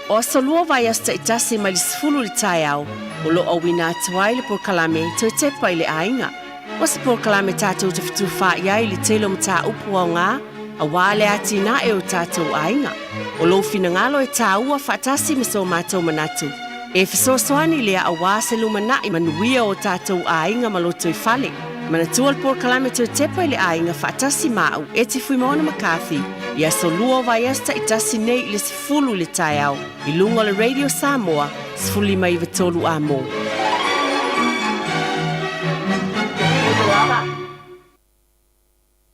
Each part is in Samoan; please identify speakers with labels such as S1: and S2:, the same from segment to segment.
S1: O aso lua vaiaso taitasi mai le 10 i le taeao o lo o auina atu ai le polokalame Toe Tepa i le Aiga. O se polokalame tatou te fetufaai ai i le tele o mataupu aoga aua le atinae o tatou aiga. O lou finagalo e taua faatasi ma so matou manatu e fesoasoani lea aua se lumanai manuia o tatou aiga ma lotoifale. Manatua le polokalame Toe Tepa i le Aiga faatasi ma au Eti Fuimaono McCarthy i aso lua o vaiaso taitasi nei i le 10 i le taeao i luga o le Radio Samoa 15 93 Amo.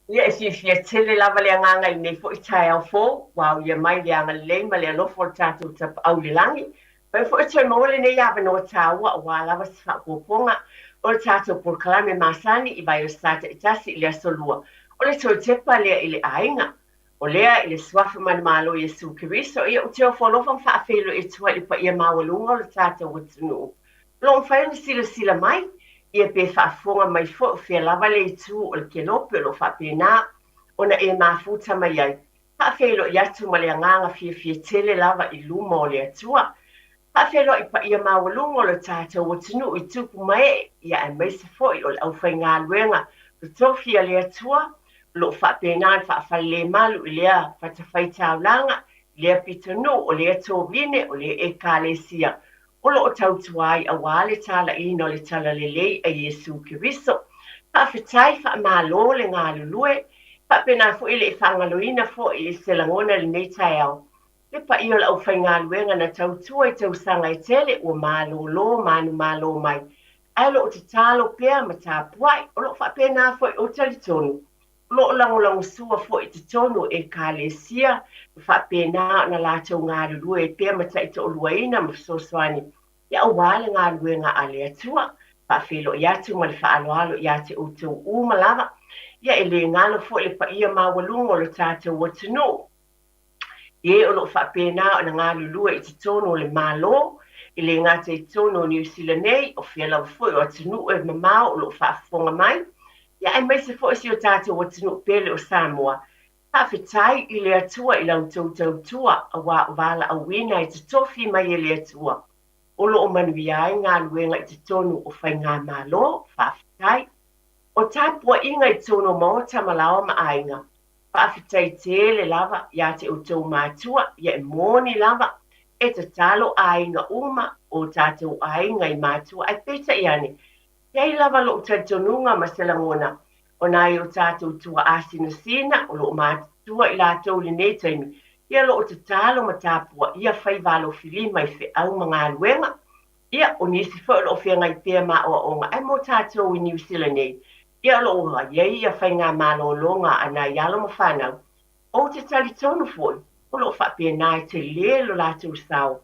S2: Ia, e fiafia tele lava le agaga i lenei foi taeao fou, ua aulia mai le agalelei ma le alofa o le tatou Tapaau i le lagi. Faia foi e toe maua lenei avanoa taua aua lava se faaopoopoga o le tatou polokalame masani i Vaiaso taitasi i le aso Lua, o le toe tepa lea i le aiga. O lea i le Suafa manumalo o Iesu Keriso, ia ou te ofo alofa ma faafeiloai atu ai i le paia maualuga o le tatou atunuu. O lo o mafai ona silasila mai, ia pe faafofoga mai foi o fea lava le itu o le kelope o lo o faapena ona e mafuta mai ai. Faafeiloai atu ma le agaga fiafia tele lava i luma o le Atua. Faafeiloai paia maualuga o le tatou atunuu i tupu ma ee, ia aemaise foi o le aufaigaluega totofi a le Atua o lo o faapena ona faafalelemalu i lea fatafaitaulaga, i lea pitonuu, o lea tovine, o lea Ekalesia o lo o tautua ai aua le talaiina o le Talalelei a Iesu Keriso. Faafetai, faamalo le galulue. Faapena foi e le i faagaloina foi i se lagona i lenei taeao le paia o le aufaigaluega na tautua i tausaga e tele ua malolo manumalo mai, ae o lo o tatalo pea ma tapuai. O lo o faapena foi ou talitonu O lo o lagolagosua foi i totonu o Ekalesia ma faapena ona latou galulue ai pea ma taitoaluaina ma fesoasoani aua le galuega a le Atua. Faafeiloai atu ma le faaaloalo ia te outou uma lava. Ia e le galo foi le paia maualuga o lo tatou atunuu. I e o lo o faapena ona galulue i totonu o le Malo, e le gata i totonu o Niu Sila nei, o fea lava foi o atunuu e mamao o lo o faafofoga mai, ia aemaise foi si o tatou atunuu pele o Samoa. Faafetai i le Atua i la outou tautua, aua o valaauina e totofi mai e le Atua, o lo o manuia ai galuega i totonu o faigamalo. Faafetai. O tapuaiga i totonu o maota ma laoa ma aiga, Faafetai tele lava ia te outou matua, ia e moni lava, e tatalo aiga uma, o tatou aiga i matua, ae peitai ane, e i ai lava lou talitonuga ma se lagona, o nai o tatou tuaasinasina o lo o matutua i latou i lenei taimi, ia lo o tatalo ma tapuaia faiva alofilima i feau ma galuega, ia, o nisi foi o lo o feagai pea ma aoaoga, ae mo tatou i Niu Sila nei, Ia o lo o i ai ia faigamalologa a nai alo ma fanau, ou te talitonu foi o lo o faapena e tele lo latou sao.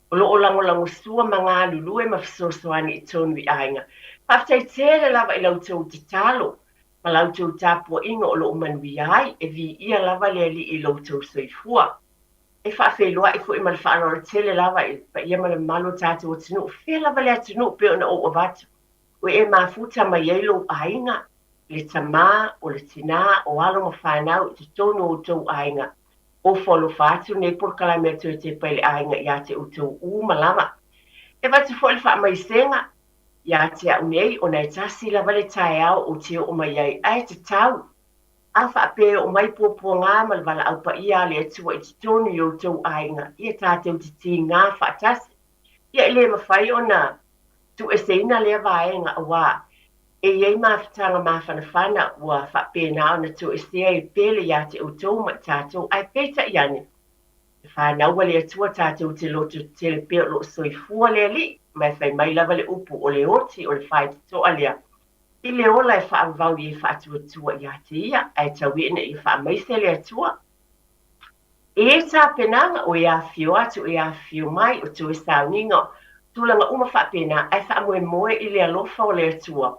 S2: O lo o lagolagosua ma galulue ma fesoasoani i tonu i aiga. Faafetai tele lava i la outou tatalo ma la outou tapuaiga o lo o manuia ai, e viia lava le Alii i lo outou soifua. E faafeiloai foi ma le faaaloalo tele lava i le paia ma le mamalu o tatou atunuu, fea lava le atunuu pei ona ou avatu. Ua e mafuta mai ai lou aiga, le tamā, o le tinā, o alo ma fanau i totonu o outou aiga. Ofo alofa atu lenei polokalame a Toe Tepa i le Aiga iā te outou uma lava. E avatu foi le faamaisega iā te au nei ona e tasi lava le taeao ou te oo mai ai, ae tatau. A faapea e oo mai puapuagā ma le valaau paia a le Atua i totonu i outou aiga, ia tatou te tigā faatasi. Ia e le mafai ona tuueseina lea vaega aua e i ai mafutaga mafanafana ua faapena ona toesea e pele iā te outou ma i tatou, ae peitai ane, e fanau a le Atua tatou te loto tetele pea o lo o soifua le Alii, ma e fai mai lava le upu o le oti o le faitotoa lea i le ola e faavavau i e faatuatua iā te ia, ae tau ina ia faamaise le Atua. E tapenaga o e afifio atu, e afifio mai, o toe sauniga, o tulaga uma faapena, ae faamoemoe i le alofa o le Atua,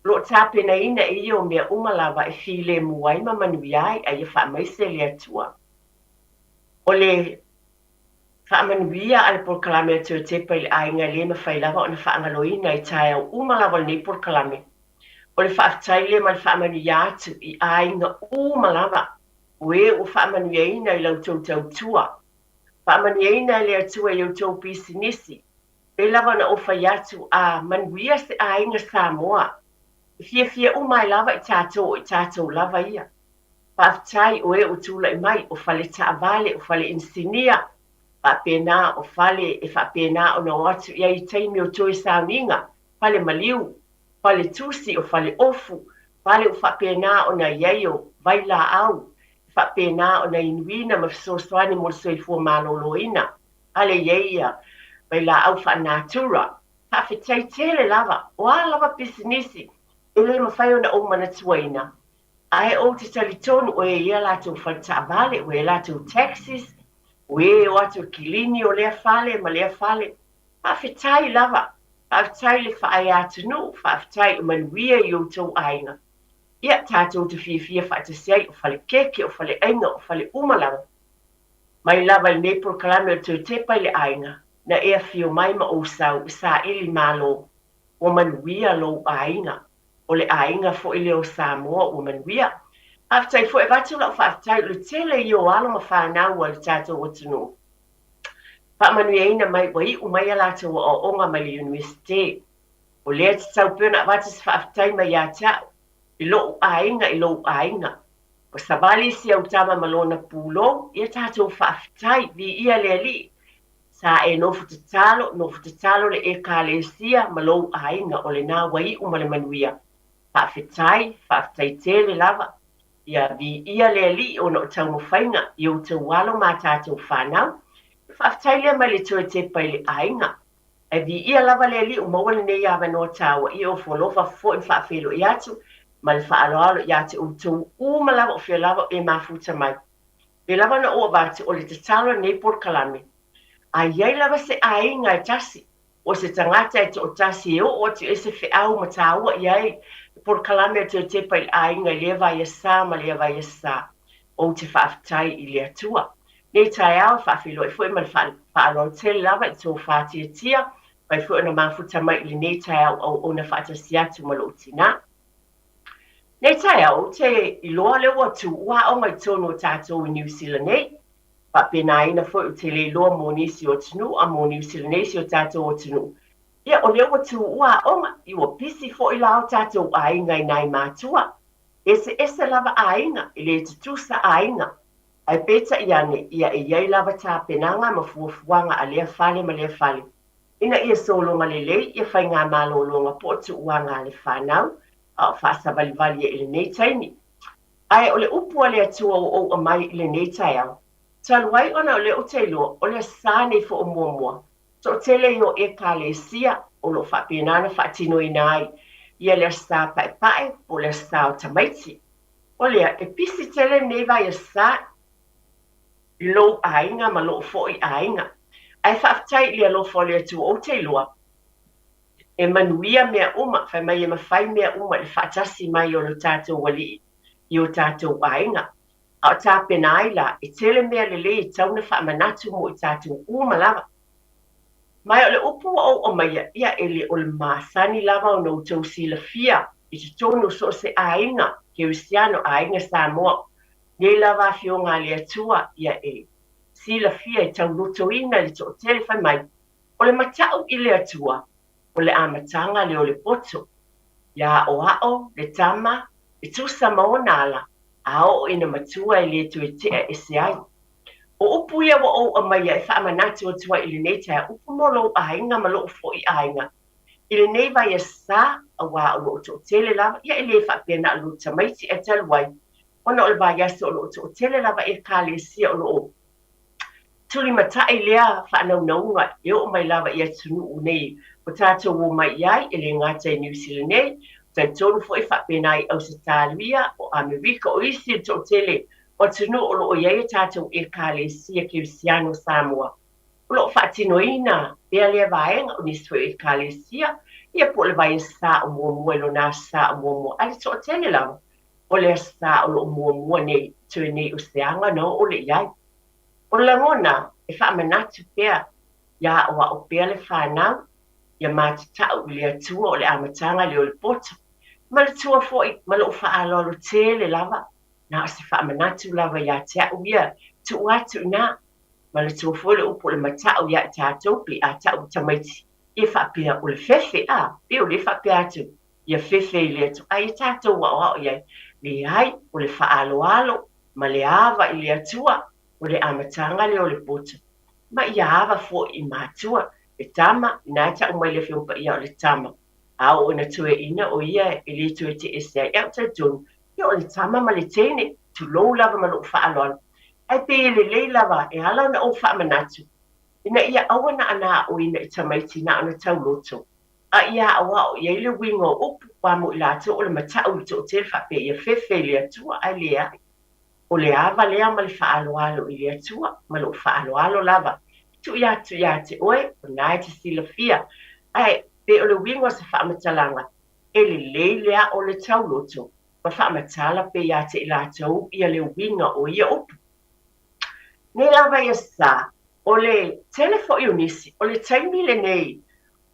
S2: o lo o tapenaina e ia o mea uma lava e filemu ai ma manuia ai, a ia faamaise le Atua. O le faamanuia a le polokalame a Toe Tepa i le aiga e le mafai lava ona faagaloina i taeao uma lava o lenei polokalame. O le faafetai lea ma le faamanuia atu i aiga uma lava o e ua faamanuiaina i la outou tautua. Faamanuiaina e le Atua i outou pisinisi. Pei lava ona ou fai atu, a manuia se aiga Samoa, e fiafia uma ai lava i tatou o i tatou lava ia. Faafetai o e ua tulai mai, o fale taavale, o fale inisinia, faapena o fale e faapena ona o atu i ai i taimi o toe sauniga, fale maliu, fale tusi, o fale ofu, fale ua faapena ona i ai o vailaau, e faapena ona inuina ma fesoasoani mo le soifua maloloina, ale i ai ia vailaau faanatura. Faafetai tele lava, o a lava pisinisi e le mafai ona ou manatuaina, ae ou te talitonu o e i ai a latou fale taavale, o e i ai latou taxis, o e o atu e kilini o lea fale ma lea fale. Faafetai lava, faafetai le faaea atunuu, faafetai o manuia i outou aiga. Ia, tatou te fiafia faatasi ai, o fale keke, o fale aiga, o fale uma lava. Mai lava i lenei polokalame o le Toe Tepa i le Aiga, na e afio mai ma ou sau i saili malo, ua manuia lou aiga. O le aiga foi lea o Samoa ua manuia. Faafetai foi, avatu lau faafetai o le tele ia o alo ma fanau a le tatou atunuu faamanuiaina mai ua iu mai a latou aoaoga mai le Iunivesite. O lea e tatau pea ona avatu se faafetai mai ia te au i lou aiga i lou aiga. Ua savali si au tama ma lona pulou, ia tatou faafetai, viia le Alii. Sa e nofo tatalo, nofo tatalo le Ekalesia ma lou aiga, o lena ua iu ma le manuia. Faafetai, faafetai tele lava. Ia viia le Alii ona o taumafaiga i outou alo ma a tatou fanau. Faafetai lea mai le toe tepa i le aiga. Ae viia lava le Alii ua maua lenei avanoa taua i ofo alofa foi ma faafeiloai atu ma le faaaloalo ia te outou uma lava o fea lava o e mafuta mai. Pei lava ona ou avatu o le tatalo a lenei polokalame, a i ai lava se aiga e tasi o se tagata e toatasi e oo atu i ai se feau ma taua i ai le polokalame a Toe Tepa i le Aiga i lea vaiasa ma lea vaiasa, ou te faafetai i le Atua. Nei taeao e faafeiloai foi ma le faaaloalo tele lava i tou faatiatia, mai foi ona mafuta mai i lenei taeao auauna faatasi atu ma lou tinā. Nei taeao ou te iloa lea ua tuua aoga i totonu o tatou i Niu Sila nei. Faapenaina foi ou te le iloa mo nisi o atunuu a mo Niu Sila nei si o tatou atunuu. Ia o lea ua tuua aoga, i ua pisi foi la o tatou aiga i nai matua. Eseese lava aiga, e le tutusa aiga. Ae peitai ane, ia e i ai lava tapenaga ma fuafuaga a lea fale ma lea fale ina ia sologa lelei ia faigamalologa po o tuuaga a le fanau a o faasavalivali ai i lenei taimi. Ae o le upu a le Atua ua ou aumai i lenei taeao, talu ai ona o lea ou te iloa o le Asa nei foomuamua, toatele i o Ekalesia o lo o faapena ona faatinoina ai ia le Asa Paepae po o le Asa o Tamaiti. O lea, e pisi tele lenei vaiasa i lou aiga ma lou foi aiga. Ae faafetai i le alofa o le Atua ou te iloa, e manuia mea uma, fai mai e mafai mea uma i le faatasi mai o lo tatou Alii i o tatou aiga. A o tapena ai la, e tele mea lelei e tatau ona faamanatu mo i tatou uma lava. Ma o le upu ua ou aumaia, ia e le o le masani lava ona outou silafia i totonu o so o se aiga Kerisiano, aiga Samoa, nei lava afioga a le Atua, ia e silafia e taulotoina i le toatele, fai mai, o le matau i le Atua, o le amataga lea o le poto. Ia aʻoaʻo le tama e tusa ma ona ala, a oo ina matua e le toe tea ese ai. O upu ia ua ou aumaia e faamanatu atu ai i lenei taeao, upu mo lou aiga ma lou foi aiga. I lenei vaiasa, auā o lo o toatele lava, ia e le faapea na o lou tamaiti ae talu ai, ona o le vaiaso o lo o toatele lava Ekalesia o lo o tulimatai lea faanaunauga e oo mai lava i atunuu nei ua tatou omai i ai, e le gata i Niu Sila nei, talitonu foi faapena i Ausetalia, o Amerika, o isi le toatele o atunuu o lo o i ai a tatou Ekalesia Kerisiano o Samoa o lo o faatinoina pea lea vaega, o nisi foi o Ekalesia, ia po o le vaiasa o muamua i lona asa o muamua, ae le toatele lava o le asa o lo o muamua nei toe nei o se aga na oo le i ai. O le lagona e faamanatu pea ia aʻoaʻo pea le fanau ia matatau i le Atua o le amataga lea o le poto. Ma le tua foi ma lou faaaloalo tele lava, na o se faamanatu lava ia te au ia, tuu atu i ina. Manatua foi le upu o le mata'u ia i tatou pe a ta'u i tamaiti ia faapea o le fefe a, pei o lea faapea atu ia fefe i le Atua ae ia tatou aoao i ai. Leai, o le faaaloalo ma le ava i le Atua o le amataga lea o le poto. Ma ia ava foi i matua, le tama, ina e ta'u mai le Afioga Paia o le tama, a oo ina toeaina o ia e le toe te ese ai. Ae ou te talitonu, ia o le tama ma le teine, tulou lava ma lou faaaloalo. Ae pei e lelei lava e ala ona ou faamanatu, ina ia aua na ana aoina i tamaiti na ona tauloto, a ia aoao i ai le uiga o upu, aua mo i latou o le mata'u i le toatele faapea ia fefe i le Atua, ae leai. O le ava lea ma le faaaloalo i le Atua, ma lou faaaloalo lava, e tuuina atu ia te oe, o lena e te silafia. Ae pei o le uiga o se faamatalaga, e lelei le ao o le tauloto ma faamatala pea ia te i latou ia le uiga o ia upu. Nei lava ia sa, o le tele foi o nisi, o le taimi lenei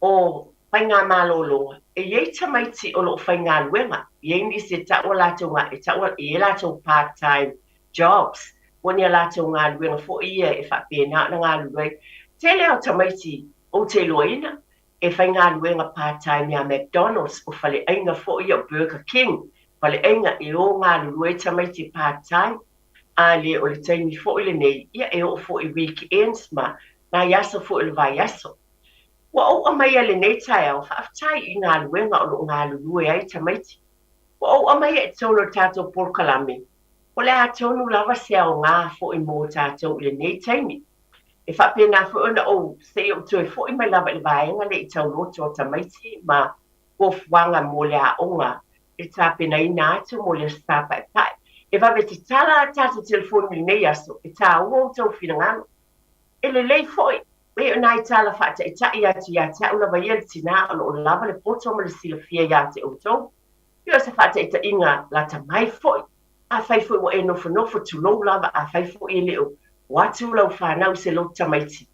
S2: o faigamalologa, e i ai tamaiti o lo o faigaluega, e i ai nisi e tau a latou, e tau e i ai latou part time jobs, po o ni a latou galuega foi ia e faapena ona galulue ai. Tele lava o tamaiti ou te iloaina e faigaluega part time ia McDonald's, o faleaiga foi ia o Burger King, faleaiga e o galulue ai tamaiti part time, a le o le taimi foi lenei, ia e oo foi i weekends ma nai aso foi o le vaiaso. Ua ou aumaia lenei taeao faafetai i galuega o lo o galulue ai tamaiti. Ua ou aumaia i totonu o le tatou polokalame, o le a tonu lava se aoga foi mo tatou i lenei taimi. E faapena foi ona ou se i ou toe foi mai lava i le vaega lea i tauloto o tamaiti ma fuafuaga mo le aoga e tapenaina atu mo le Aso Sa Paepae. E vave tatala a tatou telefoni i lenei aso, e tāua outou finagalo. E lelei foi, e o nai tala faataitai atu ia te au lava ia le tinā o lo o lava le poto ma le silafia ia te outou. E o se faataitaiga lata mai foi. Afai foi ua e nofonofo, tulou lava, afai foi e le o o atu lau fanau i se lotu tamaiti,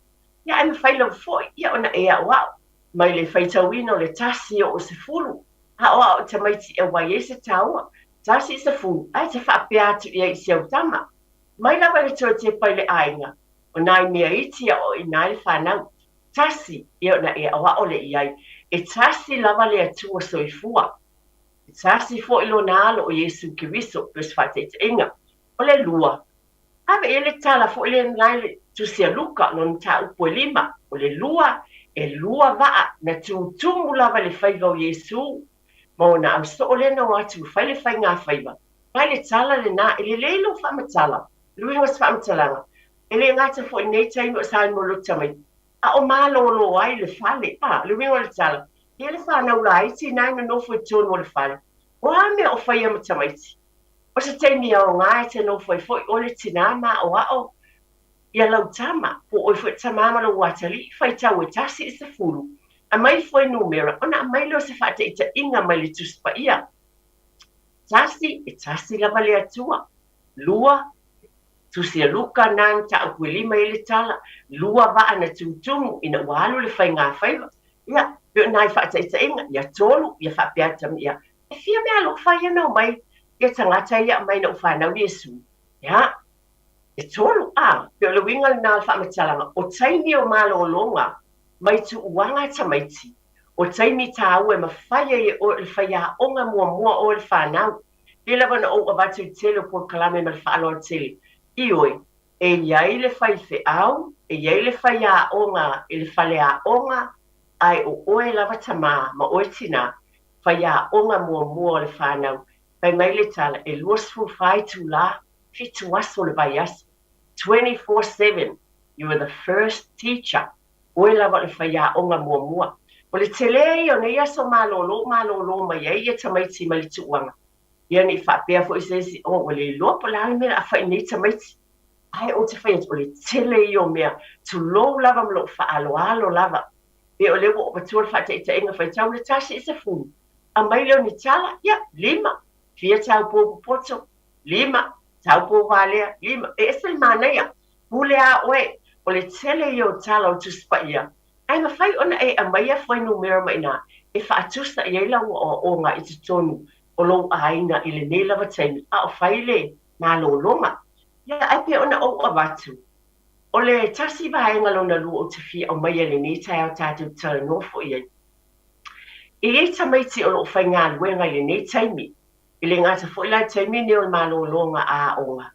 S2: ia ae mafai lava foi ia ona e aoao mai le faitauina o le tasi oo 10, aoao i tamaiti e wai ai se taua, tasi i 10, ae te faapea atu i ai i si au tama. Mai lava le toe tepa i le aiga, o nai mea iti a o ina le fanau. Tasi, ia ona e aoao le i ai. E tasi lava le Atua soifua. E tasi foi lona Alo o Iesu Keriso, pei o se faataitaiga. O le lua, ave i ai le tala foi lea na i le Tusi a Luka, lona mataupu e lima. O le lua, e lua vaa na tutumu lava i le faiva o Iesu, ma ona ausoo lea na o atu e fai le faigafaiva. Mai le tala lena, e lelei lou faamatala, le uiga o se faamatalaga, e le gata foi i lenei taimi o Samoa Lotu Tamaiti, a o malolo ai le fale. A, le uiga o le tala, e i ai le fanau laiti na e nonofo i totonu o le fale, o a mea o faia ma tamaiti? O se taimi aoga e te nofo ai foi oe le tinā ma aoao ia lau tama, po o oe foi le tamā ma lou atalii, faitau e tasi i 10, aumai fuainumera ona aumai lea o se faataitaiga mai le Tusi Paia. Tasi, e tasi lava le Atua. Lua, Tusi a Luka, na mataupu e lima i ai le tala, lua vaa na tutumu ina ua alu le faigafaiva. Ia, pei o nai faataitaiga, ia tolu, ia faapea atu, ia, e fia mea alofa ia na omai, ia tagata ia aumai na ou fanau Iesu. Ia, e tolu, a, pei o le uiga lena o le faamatalaga, o taimi o malologa mai tuuaga tamaiti, O taimi tāua e mafai ai e oe o le faiaoga muamua oe le fanau. Pei lava ona ou avatu i le tele o polokalame ma le faaaloalo tele, ioe, e i ai le faifeau, e i ai le faiaoga i le faleaoga, ae o oe lava tamā ma oe tinā, faiaoga muamua o le fanau. Fai mai le tala, e 24 itulā, fitu aso o le vaiaso, 24/7, you are the first teacher. Oe lava o le faiaoga muamua. O le tele ia o nei aso malolo malolo mai ai ia tamaiti mai le tuuaga. Ia ne i faapea foi se isi, oh, ua le iloa po o le a le mea o le a fai i nei tamaiti. Ae ou te fai atu, o le tele ia o mea, tulou lava ma lou faaaloalo lava. Pe o lea ua ou avatua le faataitaiga faitau le tasi i 10, aumai lea o ni tala, ia, lima, fia tau popoto, lima, tau povalea, lima. E ese le manaia. Pule a oe, o le tele ia o tala o le Tusi Paia, ae mafai ona e aumaia fuainumera mai ina e faatusa i ai lau aoaoga i totonu o lou aiga i lenei lava taimi a o fai le malologa. Ia, ae pei ona ou avatu, O le tasi vaega lona lua ou te fia aumaia i lenei taeao tatou te talanoa foi ai, e i ai tamaiti o lo o faigaluega i lenei taimi, e le gata foi la i le taimi lenei o le malologa a aoga,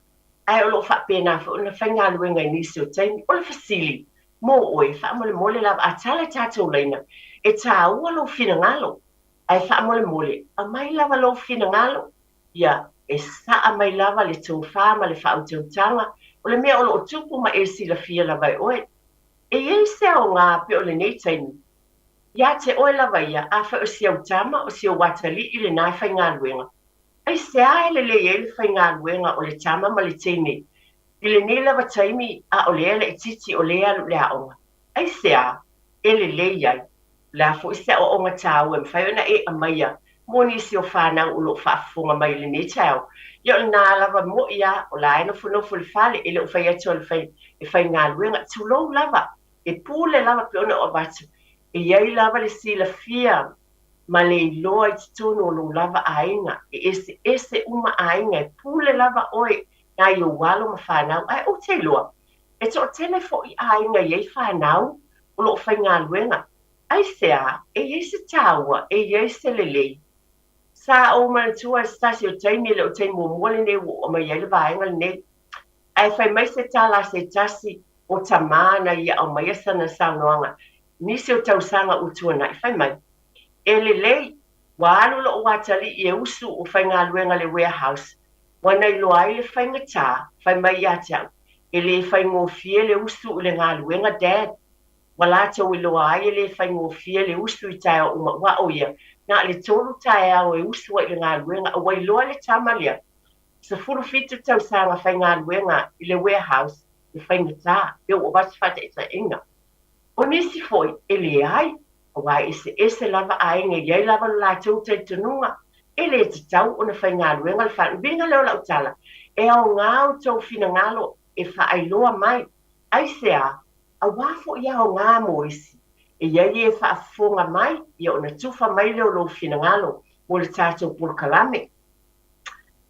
S2: ae o lo o faapena foi ona faigaluega i nisi o taimi. O le fesili mo oe, faamolemole lava, a tala i tatou laina, e taua lou finagalo, ae faamolemole, aumai lava lou finagalo, Ia, e sa'a mai lava le tofa ma le faautautaga, o le mea o lo o tupu ma e silafia lava e oe. E i ai se aoga pea o lenei taimi? Ia te oe lava ia, afai o si au tama, o si ou atalii lena e faigaluega, aisea e lelei ai le faigaluega o le tama ma le teine i lenei lava taimi a o lea laitiiti o lea e alu i le aoga? Aisea e lelei ai? O le a foi se aoaoga taua e mafai ona e aumaia mo nisi o fanau o lo o faafofoga mai i lenei taeao? Ia o lena lava mo'i a, o la e nofonofo i le fale, e le o fai atu o le fai, e faigaluega, tulou lava, e pule lava pei ona ou avatu, e i ai lava le silafia ma le iloa i totonu o lou lava aiga, e eseese uma aiga, e pule lava oe nai ou alo ma fanau, ae ou te iloa, e toatele foi aiga e i ai fanau o lo o faigaluega. Aisea? E i ai se taua, e i ai se lelei. Sa ou manatua i se tasi o taimi, e le o taimi muamua lenei ua ou aumaia ai le vaega lenei. Ae fai mai se tala a se tasi o tama na ia aumaia sana saunoaga nisi o tausaga ua tuanai, fai mai, E lelei, ua alu lou atalii e usu o faigaluega i le warehouse, ua na iloa ai le faigata, fai mai ia te au, E le faigofie le usu i le galuega, Dad. Ua latou iloa ai e le faigofie le usu i taeao uma, aua o ia, na o le tolu taeao e usu ai i le galuega, a ua iloa le tama lea, 17 tausaga faigaluega i le warehouse, le faigata, pe ua avatu faataitaiga. O nisi foi, e leai, aua e eseese lava aiga e i ai lava lo latou talitonuga, e le tatau ona faigaluega le fale. O le uiga lea o lau tala, e aoga outou finagalo e faailoa mai. Aisea? Aua foi e aoga mo isi. E i ai e faafofoga mai, ia ona tufa mai lea o lou finagalo mo le tatou polokalame.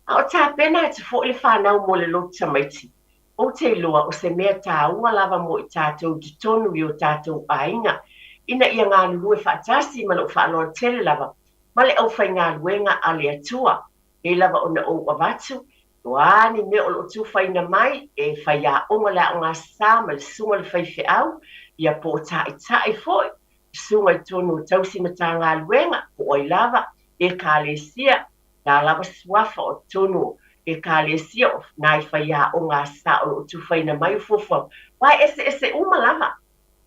S2: A o tapena atu foi le fanau mo le lotu tamaiti, ou te iloa o se mea taua lava mo i tatou i totonu i o tatou aiga, ina ia galulue faatasi ma lou faaaloalo tele lava ma le aufaigaluega a le Atua. Pei lava ona ou avatu, o a ni mea o lo o tufaina mai e faiaoga le Aoga Sa ma le Susuga i le Faifeau, ia po o Taitai foi, Susuga i totonu o Tausi Matagaluega, po o ai lava, Ekalesia, la lava suafa o totonu o Ekalesia o nai faiaoga sa o lo o tufaina mai o fuafuaga, aua e eseese uma lava,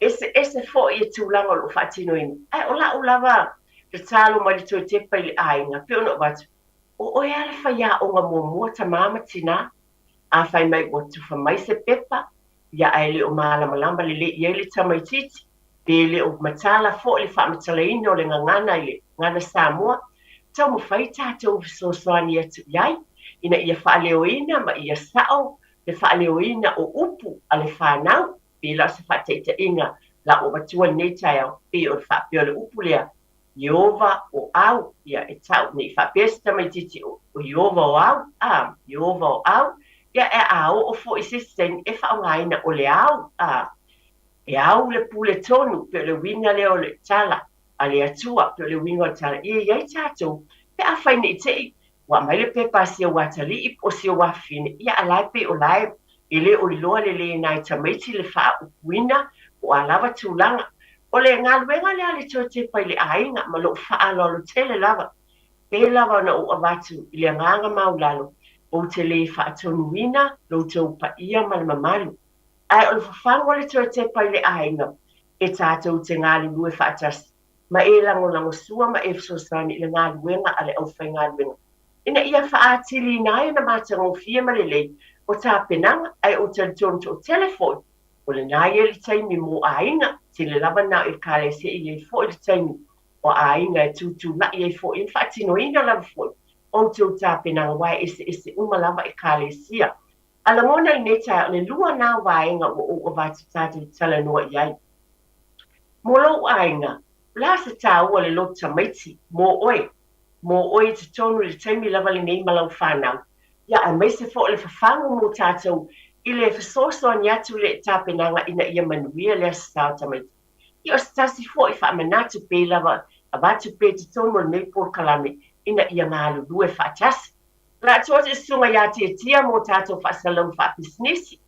S2: eseese foi ia tulaga o lo o faatinoina. Ae o la'u lava tatalo mai le toe tepa i le aiga, pei ona ou avatu, o oe lava le faiaoga muamua, tamā ma tinā. Afai mai ua tufa mai se pepa, ia ae le o malamalama lelei i ai le tamaitiiti, pe le o matala foi le faamatalaina o le gagana i le gagana Samoa, taumafai tatou fesoasoani atu i ai ina ia faaleoina ma ia sao le faaleoina o upu a le fanau. Pei la o se faataitaiga la ua avatua i lenei taeao, pei o le faapea o le upu lea, Ieova o au, ia e tau ne i faapea se tamaitiiti o Ieova o au, a, Ieova o au, ia e a oo foi i se isi taimi e faaaogaina o le au, a, e au le pule tonu, pei o le uiga lea o le tala a le Atua, pei o le uiga o le tala, ia i ai tatou, pe afai ne i te i ua aumai le pepa a si ou atalii po o si ou afafine, ia a la e pei o la e e le o iloa lelei e nai tamaiti le faaupuina po o a lava tulaga. O le galuega lea a le toe tepa i le aiga ma lou faaaloalo tele lava. Pei lava ona ou avatu i le agaga maulalo, ou te le faatonuina lo outou paia ma le mamalu. Ae o le fafagu o le toe tepa i le aiga, e tatou te galulue faatasi ma e lagolagosua ma e fesoasoani i le galuega a le aufaigaluega ina ia faaatiliina ai ona matagofie ma lelei o tapenaga, ae ou talitonu toatele foi o lena ia le taimi mo aiga, tele lava na o Ekalesia e i ai foi le taimi o aiga e tutulai ai foi ma faatinoina lava foi outou tapenaga aua e eseese uma lava Ekalesia. A lagona i lenei taeao, o le lua na o vaega ua ou avatu tatou talanoa i ai. Mo lou aiga, o le a se taua o le lotu tamaiti mo oe? Mo oe i totonu i le taimi lava lenei ma lau fanau. Ia, aemaise foi o le fafagu mo tatou. i le fesoasoani atu i le tapenaga ina ia manuia le Aso Sa o Tamaiti. Ia o se tasi foi faamanatu pei lava avatu pea i totonu o lenei polokalame ina ia galulue faatasi. O le a tuu atu i le susuga ia Tiatia mo tatou faasalalauga faapisinisi.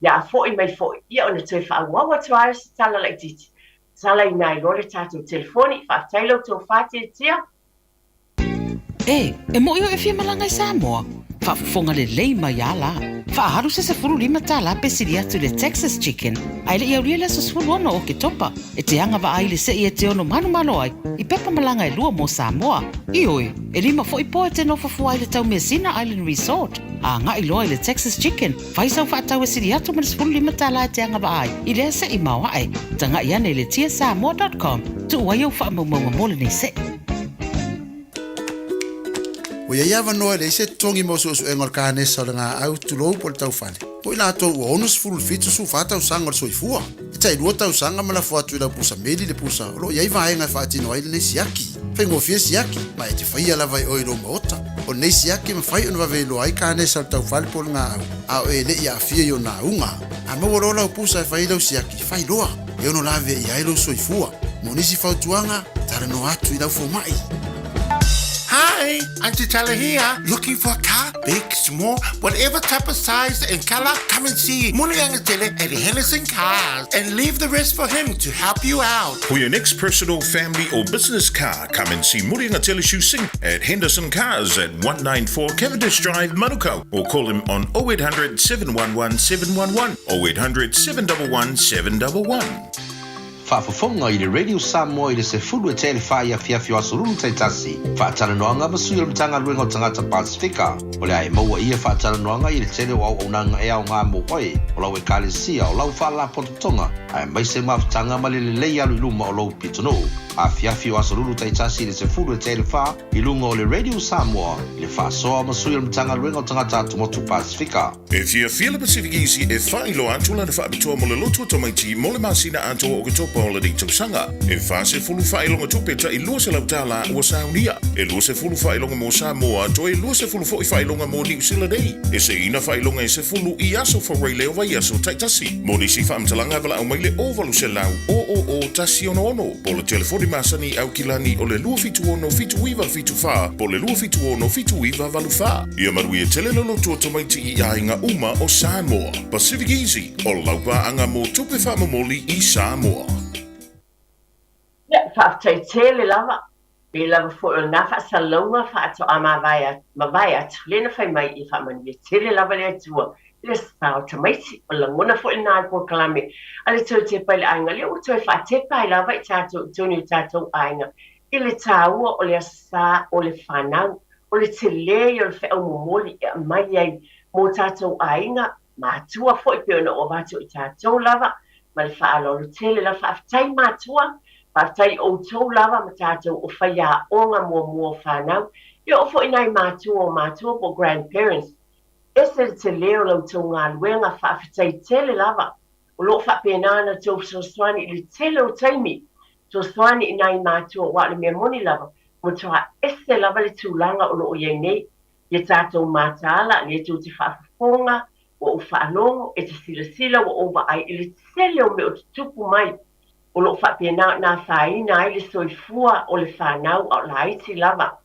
S2: Ia a foi mai foi, ia ona toe faaauau atu lava se tala laitiiti, talaina ai loa le tatou telefoni. Faafetai lau tofa Tiatia.
S1: E, e moʻi oe e fia malaga i Samoa? Faafofoga lelei mai a la. Faaalu se $15 pe sili atu i le Texas Chicken, ae le i aulia le aso 16 o Oketopa, e te agavaa ai i le sei e te ono manumalo ai i pepa malaga e lua mo Samoa. Ioe, e lima foi po e te nofo fua ai i le Taumeasina Island Resort. Agai loa i le Texas Chicken, fai sau faatau e sili atu ma le $15 e te agavaa ai i lea sei maoae. Tagai ane i le tsamoa dot com, tuu ai ou faamaumauga mo lenei sei.
S3: Ua i ai avanoa e leai se totogi mo suesuega o le kanesa o le gaau, tulou po o le taufale, mo i latou ua 67 14 tausaga o le soifua. E tai lua tausaga ma lafo atu i lau pusa meli le pusa o lo o i ai vaega e faatino ai lenei siaki. Faigofie siaki, ma e te faia lava e oe i lou maota. O lenei siaki e mafai ona vave iloa ai kanesa o le taufale po o le gaau, a o e le i aafia i ona auga. A maua loa lau pusa e fai ai lau siaki, fai loa! E ono lavea i ai lou soifua. Mo nisi fautuaga, talanoa atu i lau fomai.
S4: Hi, Auntie Tala here. Looking for a car? Big, small, whatever type of size and color, come and see Muliangatele at Henderson Cars and leave the rest for him to help you out.
S5: For your next personal, family or business car, come and see Muliangatele Shu Singh at Henderson Cars at 194 Cavendish Drive, Manukau, or call him on 0800 711 711, 0800 711 711.
S6: Faafofoga i le Radio Samoa i le sefulu e tele wha i afiafi o aso lulu taitasi. Faatalanoaga ma sui o le Matagaluega o Tagata Pasifika. O le a e maua ia faatalanoaga i le tele o auaunaga e aoga mo oe, o lau ekalesia, o lau faalapotopotoga, aemaise mafutaga ma le lelei alu i luma o lou pitonuu. Afiafi o aso lulu taitasi i le sefulu e tele wha i luga o le Radio Samoa i le faasoa ma sui o le Matagaluega o Tagata Atumotu Pasifika.
S5: E fiafia le Pacific Easy e faailoa atu lana faapitoa mo le lotu o tamaiti mo le masina atoa o Oketopa o lenei tausaga. E 40 faailoga tupe tai $200 ua saunia. E 20 faailoga mo Samoa, toe 20 foi faailoga mo Niu Sila nei. E seiina faailoga e 10 i aso Fawai o vaiaso taitasi. Mo nisi faamatalaga valaau mai le 0800 000 166 po o le telefoni masani Aukilani o le 276 7974 po o le 276 7984. Ia manuia tele le lotu o tamaiti i aiga uma o Samoa. Pacific Easy, o lau paaga mo tupe faamomoli i Samoa.
S2: Ia, faafetai tele lava. Pei lava foi o lena faasalalauga faatoa mavae mavae atu lea na fai mai ia faamanuia tele lava le Atua i le sa o tamaiti. O le lagona foi lena o le polokalame a le Toe Tepa i le Aiga lea ua toe faatepa ai lava i tatou i totonu i tatou aiga i le taua o le Aso Sa o le fanau, o le tele ia o le feau momoli e aumai ai mo tatou aiga, matua foi pei ona ou avatu i tatou lava ma le faaaloalo tele lava. Faafetai matua, faafetai i outou lava ma tatou o faiaoga muamua o fanau, e oo foi i nai matua o matua po o grandparents. Ese le tele o la outou galuega, faafetai tele lava. O lo o faapena ona outou fesoasoani i le tele o taimi, fesoasoani i nai matua aua o le mea moni lava, ua matua ese lava le tulaga o lo o i ai nei ia tatou mataala, lea tou te faafofoga, ua ou faalogo, e te silasila ua ou vaai i le tele o mea o tutupu mai, o lo o faapena ona afaina ai le soifua o le fanau a o laiti lava.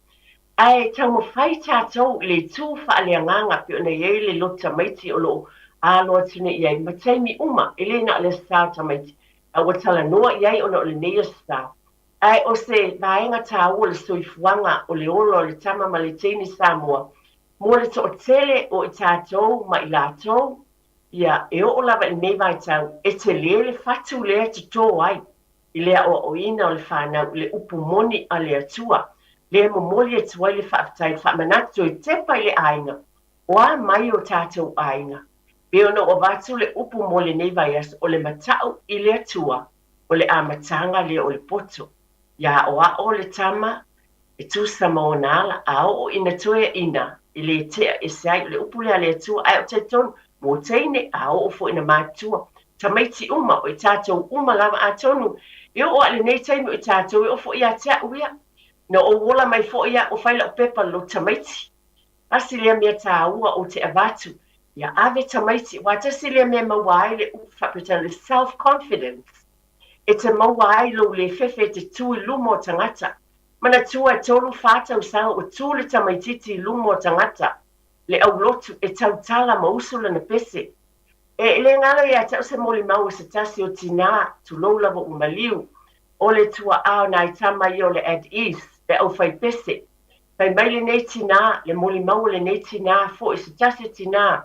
S2: Ae taumafai tatou i le itu faaleagaga pei ona i ai le lotu tamaiti o lo o alo atu nei i ai ma taimi uma, e le na o le Aso Sa o tamaiti, a ua talanoa i ai ona o lenei Aso Sa. Ae o se vaega taua o le soifuaga o le ola o le tama ma le teine Samoa mo le toatele o i tatou ma i latou, ia, e oo lava i lenei vaitau, e tele le fatu lea e toto ai i le aoaoina o le fanau i le upu moni a le Atua, lea e momoli atu ai le faafetai, le faamanatu toe tepa i le aiga, o a mai o tatou aiga. Pei ona ou avatu le upu mo lenei vaiaso, o le matau i le Atua, o le amataga lea o le poto. Ia aoao le tama e tusa ma ona ala, a oo ina toeaina, e le tea ese ai. O le upu lea a le Atua, ae ou te talitonu, mo teine, a oo foi ina matutua, tamaiti uma, o i tatou uma lava, atonu e oo lava i lenei taimi o i tatou, e oo foi ia te au ia. Na ou ola mai foi au, ua fai lau pepa i le lotu tamaiti. Tasi lea mea taua ou te avatu. Ia ave tamaiti, aua tasi lea mea e maua ai le upu faa-Peretania le self confidence, e te maua ai lou le fefe e te tu i luma o tagata. Manatua e tolu fa tausaga ua tu le tamaititi i luma o tagata, le aulotu, e tautala ma usu lana pese. E le galo ia te au se molimau o se tasi o tinā, tulou lava ua maliu, o le tua'a o nai tama ia o le At Ease, le aufaipese. Fai mai lenei tinā, le molimau o lenei tinā foi, se tasi o tinā,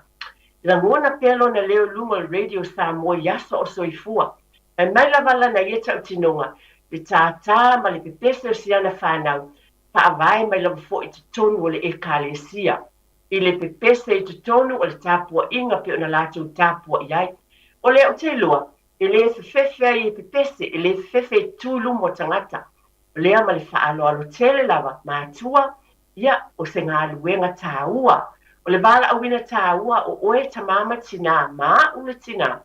S2: lagona pea lona leo i luga o le Radio Samoa i aso o soifua. Fai mai lava lana ia tautinoga, le tātā ma le pepese o siana whānau, faavae mai lava foi i totonu o le Ekalesia. I le pepese i totonu o le tapuaiga pei ona latou tapuai ai. O lea ou te iloa, e le fefefe ai e pepese, e le fefefe e tu i luma o tagata. O lea ma le faaaloalo tele lava, matua, ia, o se galuega tāua. O le valaauina tāua o oe tamā ma tinā, ma a'u le tinā,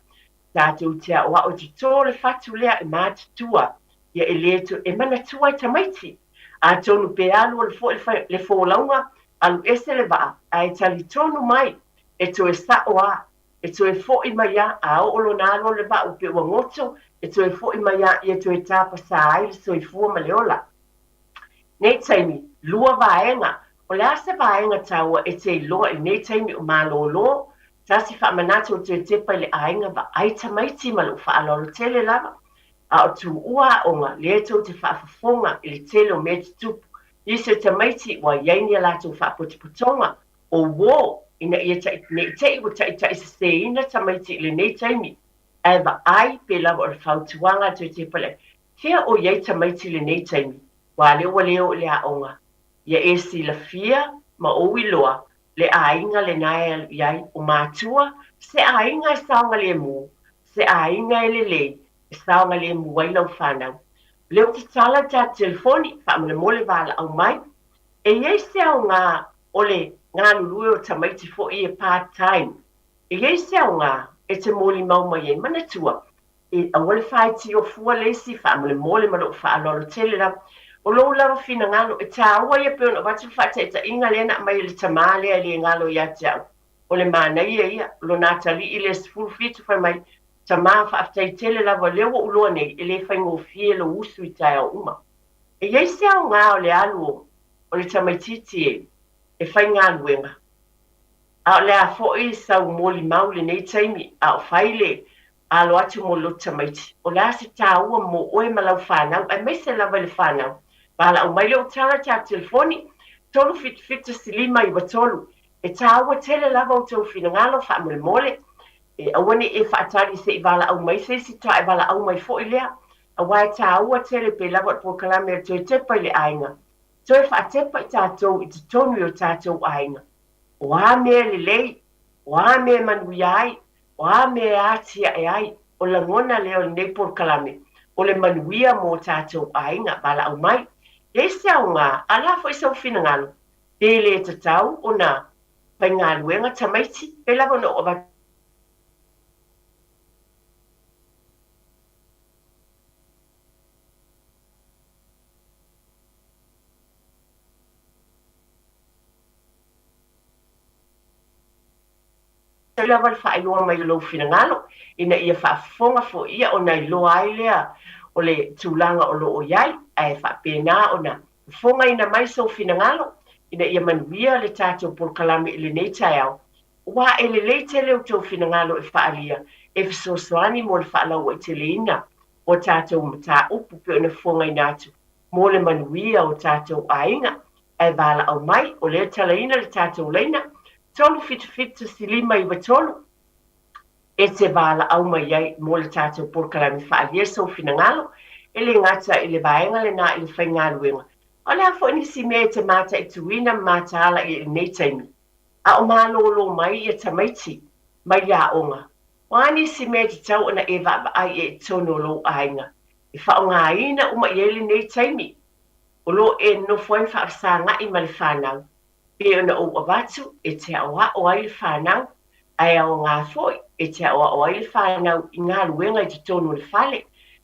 S2: Tātou te aʻoaʻo i te tō le fatu lea e mātutua ia e le toe e manatua ai tamaiti. Atonu pe alu alu foi le folauga, alu ese le vaa, ae talitonu mai, e toe sa'o a, e toe fo'i mai a, a oo lona alu alu le vaa ua pei ua goto, e toe fo'i mai a, ia toe tapasā ai le soifua ma le ola. Nei taimi, lua vaega. O le a se vaega taua e te iloa i nei taimi o malōlō? Tasi faamanatu o toe tepa i le aiga vaai tamaiti ma lou faaaloalo tele lava. A o tuua aoga, lea tou te faafofoga i le tele o mea tutupu. Nisi o tamaiti ua iai ni a latou faapotopotoga o uō ina ia tai, ne i te i ua taitaiseseina tamaiti i lenei taimi. Ae vaai pe lava o le fautuaga a toe tepa i le Fea o iai tamaiti i lenei taimi, ua lea ua le oo i le aoga. Ia e silafia ma ou iloa le aiga lena e alu i ai, o matua, se aiga e saogalemu, se aiga e lelei, e saogalemu ai lau fanau. O lea ou te tala i le tatou telefoni, faamolemole valaau mai. E i ai se aoga o le galulue o tamaiti foi ia part time. E i ai se aoga e te molimau mai ai. Manatua, E aua le faitio fua le isi, faamolemole ma lou faaaloalo tele lava. O lou lava finagalo, e tāua ia pei ona avatu le faataitaiga lea na aumai e le tamā lea e le galo ia te au. O le manaia ia, o lona atalii lea 17 fai mai, Tamā, faafetai tele lava, o lea ua ou iloa nei, e le faigofie lou usu i taeao uma. E i ai se aoga o le alu o le tamaitiiti e e faigaluega, a o le a foi sau molimau i lenei taimi, a o fai le Alo atu mo le lotu tamaiti. O le a se tāua mo oe ma lau whānau, aemaise lava i le whānau. Valaau mai lou tala i tatou telefoni, 377 593. E tāua tele lava outou finagalo faamolemole. E aua ne i e faatali se i valaau mai se isi ta e valaau mai foi lea. Aua e tāua tele pe lava o le polokalame o le toe tepa i le aiga. Toe faatepa i tatou i totonu i o tatou aiga. O a mea lelei, o a mea e manuia ai, O a mea e atiae ai, o lagona lea o lenei polokalame, o le manuia mo tatou aiga, valaau mai. Leai se aoga, a la foi sou finagalo, pe le tatau ona faigaluega tamaiti, pe lava ona ou avatu. Tau lava le faailoa mai o lou finagalo ina ia faafofoga foi ia ona iloa ai lea o le tulaga o lo o i ai, ae faapena ona fofogaina mai sou finagalo ina ia manuia le tatou polokalame i lenei taeao. Aua e lelei tele outou finagalo e faaalia e fesoasoani mo le faalauaiteleina o tatou mataupu pei ona fofogaina atu mo le manuia o tatou aiga. Ae valaau mai, o lea e talaina le tatou laina, 377 593, e te valaau mai ai mo le tatou polokalame faaalia sou finagalo, e le gata i le vaega lena i le faigaluega, a o le a foi nisi mea e te mataituina ma mataala i lenei taimi, a o malōlō mai ia tamaiti mai le aoga. O a nisi mea e tatau ona e vaavaai i ai i totonu o lou aiga, e faaaogaina uma i ai lenei taimi o lo o e nofo ai ma faafesagaʻi ma le fanau, pei ona ou avatu e te aʻoaʻo ai le fanau, ae aoga foi e te aʻoaʻo ai le fanau i galuega i totonu o le fale.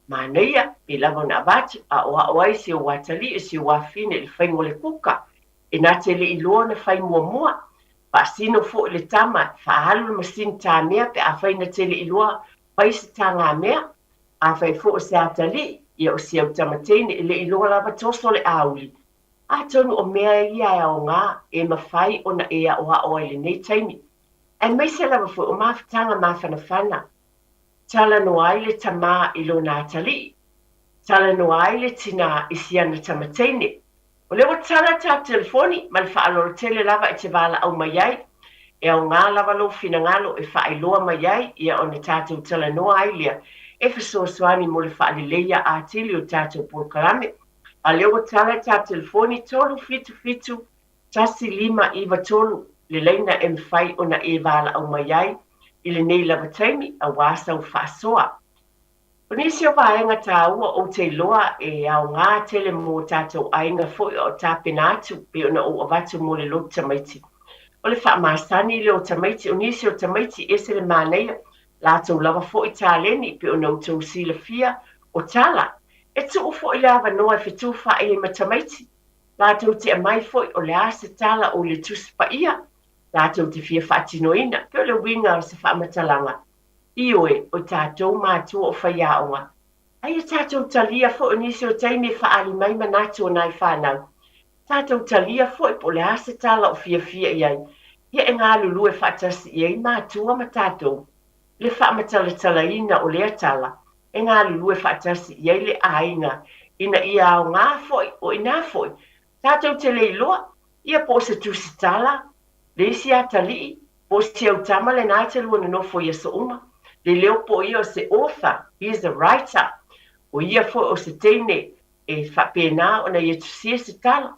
S2: Manaia, pei lava ona avatu, aʻoaʻo ai si ou atalii o si ou afafine i le faiga o le kuka, e na te le i iloa ona fai muamua. Faasino foi le tama e faaalu le masini tamea pe afai na te le iloa fai se tagamea. Afai foi o se atalii, ia o si au tamateine e le iloa lava toso le auli. Atonu o mea ia e aoga e mafai ona e aoao ai i lenei taimi, aemaise lava foi o mafutaga mafanafana. Talanoa ai le tamā i lona atalii. Talanoa ai le tinā i si ana tamateine. O lea ua tala tatou telefoni ma le faaaloalo tele lava e te valaau mai ai. E aoga lava lou finagalo e faailoa mai ai ia ona tatou talanoa ai lea e fesoasoani mo le faaleleia atili o tatou polokalame. A lea ua tala tatou telefoni 377 1593 le laina e mafai ona e valaau mai ai i lenei lava taimi auā sau faasoa. O nisi o vaega taua ou te iloa e aoga tele mō tātou aiga foi o tapena atu pei ona ou avatu mo le lotu tamaiti. O le faamasani lea o tamaiti, o nisi o tamaiti ese le manaia, latou lava foi taleni pei ona outou silafia o tala. E tuu foi le avanoa e fetufaai ai ma tamaiti, latou te aumai foi o le a se tala o le Tusi Paia latou te fia faatinoina, pei o le uiga o se faamatalaga. Ioe, o tatou matua o faiaoga, a ia tatou talia foi o nisi o taimi e faaali mai manatu o nai fanau. Tatou talia foi po o le a se tala o fiafia i ai, ia e galulue faatasi i ai matua ma tatou. Le faamatalatalaina o lea tala, e galulue faatasi i ai le aiga ina ia aoga foi, o ina foi, tatou te le iloa, ia po o se tusi tala, le isi atalii, po o si au tama lena e te lua nonofo i aso uma, le leo po o ia o se author, he is a writer, o ia foi o se teine e faapena ona ia tusia se tala.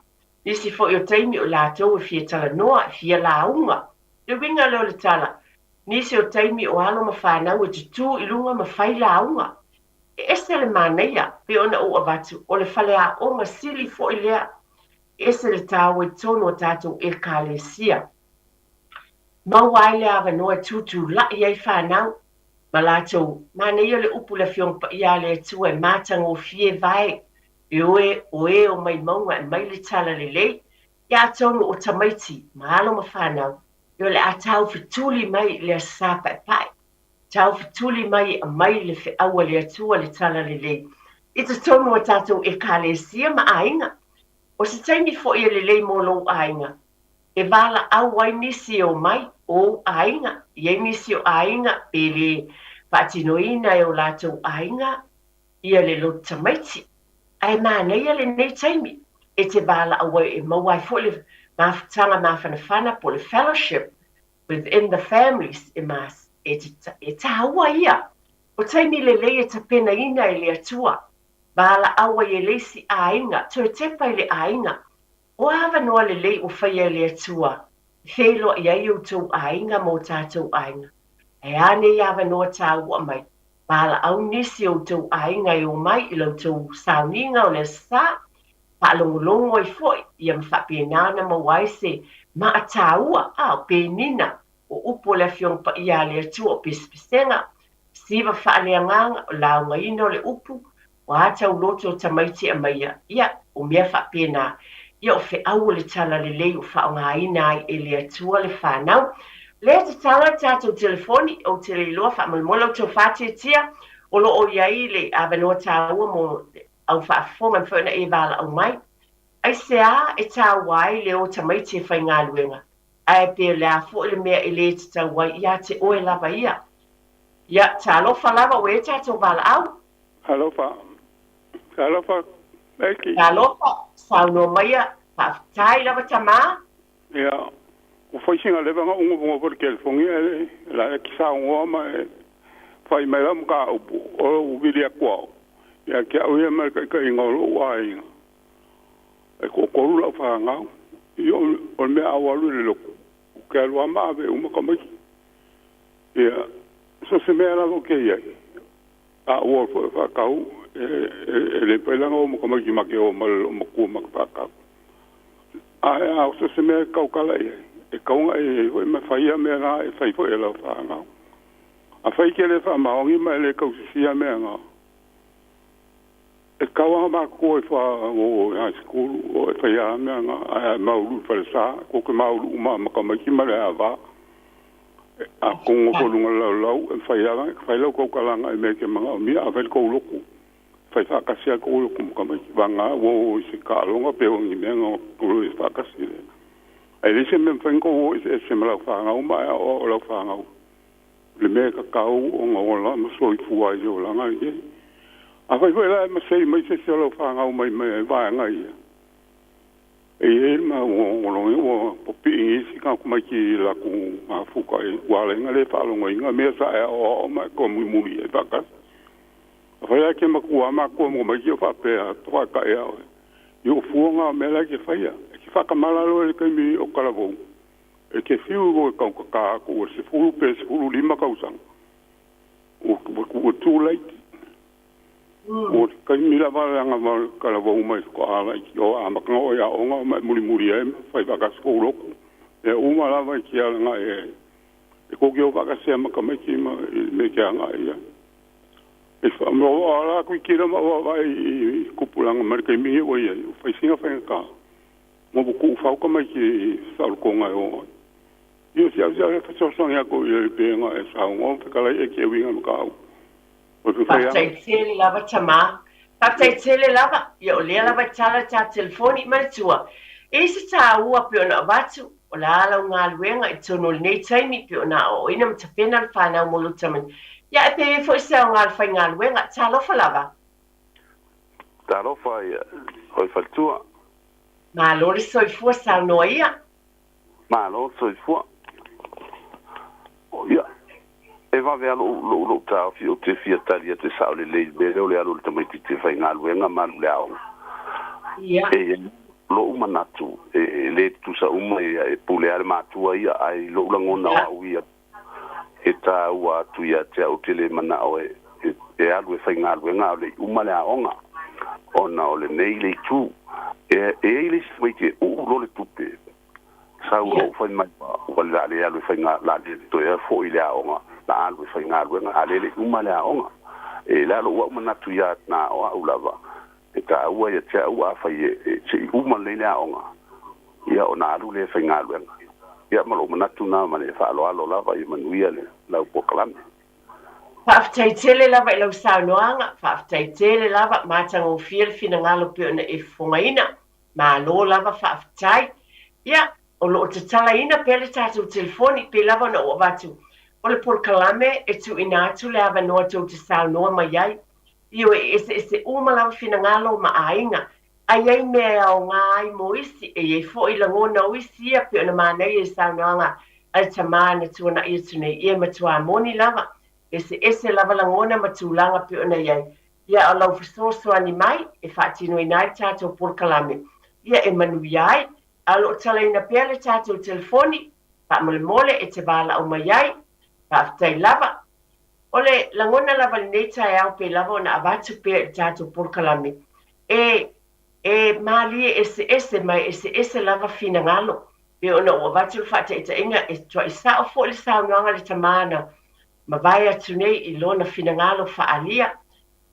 S2: Nisi foi o taimi o latou e fia talanoa, e fia lauga. Le uiga lea o le tala, nisi o taimi o alo ma fanau e tutū i luga ma fai lauga. E ese le manaia, pei ona ou avatu, o le faleaoga sili foi lea. E ese le tāua i totonu o tatou Ekalesia. Maua ai le avanoa e tutulai ai fanau ma latou. Manaia le upu le Afioga Paia a le Atua e matagofie vae e oe o e o mai mauga e mai le tala lelei. Ia atonu o tamaiti ma alo ma fanau, ia o le a taufetuli mai i le Aso Sa Paepae. Taufetuli mai e aumai le feau a le Atua le tala lelei i totonu o tatou Ekalesia ma aiga. O se taimi foi e lelei mo lou aiga e valaau ai nisi e omai, o ou aiga, e i ai nisi o aiga pe le faatinoina e o latou aiga ia le lotu tamaiti. Ae manaia lenei taimi e te valaau ai e maua ai foi le mafutaga mafanafana po o le fellowship within the families e mas, e, e tāua ia. O taimi lelei e tapenaina e le Atua. Valaau ai e le isi aiga, toe tepa i le aiga. O a avanoa lelei ua faia e le Atua e feiloai ai outou aiga ma o tātou aiga? Ae a nei avanoa tāua mai, valaau nisi o outou aiga e omai i la outou sauniga o le Aso Sa, faalogologo ai foi ia ma faapena ona maua ai se maa tāua, a o penina, o upu o le Afioga Paia a le Atua o pesepesega, siva faaleagaga, o laugaina o le upu, o a tauloto o tamaiti e aumaia, ia, o mea faapena, ia o feau o le tala lelei o faaaogaina ai e le Atua le fanau. Lea e tatala le tatou telefoni, ou te le iloa faamolemole outou faatiatia, o lo o i ai le avanoa taua mo au faafofoga e mafai ona e valaau mai. Aisea e taua ai le o tamaiti e faigaluega? Ae pe o le a foi le mea e le tatau ai ia te oe lava ia. Ia, talofa lava ua i ai tatou valaau.
S7: Talofa. Talofa, Becky.
S2: Talofa, saunoa maia, faafetai lava tama.
S7: Ia, ua fai sina leva na ugofogofa i le telefoni ae le la e te saunoa ma e fai mai lau mataupu o lou vili atu au ia te au ia ma le taitaiga o lou aiga. E toatolu lau fanau. Ia o le mea a ou alu i le lotu, ou te alu lava ma ave uma tamaiti. Ia, so o se mea lava ou te i ai, a ou o foi e faatau, e le mafai la ona o ma tamaiti ma te o ma le loomatua ma te faatau. Ae a so o se mea e tautala i ai, e tatau ona e i ai foi ma faia mea na e fai foi e lau fanau. Afai e te le faamaoni ma e le tausisia mea na, e Tatau lava matou e faaoo i high school o e fai lava mea na, ae a maulu i falesa, tou te maulu uma ma tamaiti ma le ava. A tou nofo i luga o le lalolao, e mafai lava ona fai lau tautalaga i mea e te manaomia, afai le tou lotu, e fai faatasi lava le tou lotu ma tamaiti, vagana ua o i se taaloga pe o ni mea na o e faatasi. Ae leai se mea e mafai ona tou o eseese ma lau fanau ma e aoao i lau fanau le mea e tatau ona ola ma soifua ai i le olaga lenei. Afai foi la e masei mai se isi o lau fanau mai vaega ia, e i ai le maua ua popii nisi tagata tamaiti i latou mafuta ua ala ai ona le faalogoina mea sa e aoao ma e toe mulimuli ai faatasi. Afai la e te matua matua ma tamaiti o faapea, taitai a oe, i ou fua na o mea la e te faia. E te faatamala loa i le taimi o talavou, e te fiu loa e tautatā atu ua 10 pe 15 tausaga, ua too late. Ua taimi lava leaga talavou mai faatoa laiti o amataga oe i aoga ma e mulimuli ai ma fai faatasi kou lotu. Mea uma lava e te alaga e tou te o faatasi lava ma tamaiti ma i le mea e te agai i ai. E ala atu i tila ma ou vaavaai i tupulaga mai le taimi nei ua i ai, ua fai sina faigata. Ua tuufau tamaiti i saolotoga e o ai. Ia si au si au e fesoasoani atu i le pe na e saunoa fetalai e te uiga mataupu. O le fai
S2: Faafetai tele lava tama. Faafetai tele lava. Ia o lea lava e tala le ta telefoni. Manatua, e i se taua pei ona avatu, o le a lau galuega i totonu o lenei taimi pei ona aoaoina ma tapena le fanau mo lou tamaiti. Ia e pe i ai foi se aoga o le faigaluega. Talofa lava.
S8: Talofa ia oe faletua.
S2: Malo le soifua saunoa ia.
S8: Malo le soifua. Ia, e vave lava lou, lou, lou taofi ou te fia tali atu e sao lelei i le mea lea o le alu o le tamaitiiti e faigaluega ma alu i le aoga.
S2: Ia.
S8: E i ai lou manatu, e, e le tutusa uma ia, e pule lava le matua ia, ae i lou lagona o au ia, e taua atu ia te au, ou te le manao e, e, e alu e faigaluega a o le i uma le aoga, ona o lenei le itu. E, e i ai le isi tamaiti e uu loa le tupe, sau loa fai mai ua le a le alu e faiga, la le toe foi i le aoga, la alu e faigaluega, a le le i uma le aoga. E le a lou au manatu ia na o au lava, e taua ia te au afai e, e, se i uma lelei le aoga, ia ona alu lea e faigaluega. Ia ma lou manatu na ma le faaaloalo lava ia manuia le lau polokalame.
S2: Faafetai tele lava i lau saunoaga, faafetai tele lava, matagofie le finagalo pei ona e fofogaina. Malo lava faafetai. Ia, o lo o tatalaina pea le tatou telefoni, pei lava ona ou avatu, o le polokalame e tuuina atu le avanoa tou te saunoa mai ai. Ioe, e eseese uma lava finagalo ma aiga. A i ai mea e aoga ai mo isi, e i ai foi lagona o isi ia pei ona manaia i saunoaga a le tama na tuanai atu nei, ia e matuā moni lava, eseese lava lagona ma tulaga pei ona i ai. Ia, o lau fesoasoani mai e faatinoina ai le tatou polokalame, ia e manuia ai. A o lo o talaina pea le tatou telefoni, faamolemole e te valaau mai ai. Faafetai lava. O le lagona lava i lenei taeao pei lava ona avatu pea i le tatou polokalame, e, e malie eseese ma e eseese lava finagalo. Pei ona ou avatu le faataitaiga, e tuai sao foi le saunoaga a le tama na mavae atu nei i lona finagalo faaalia.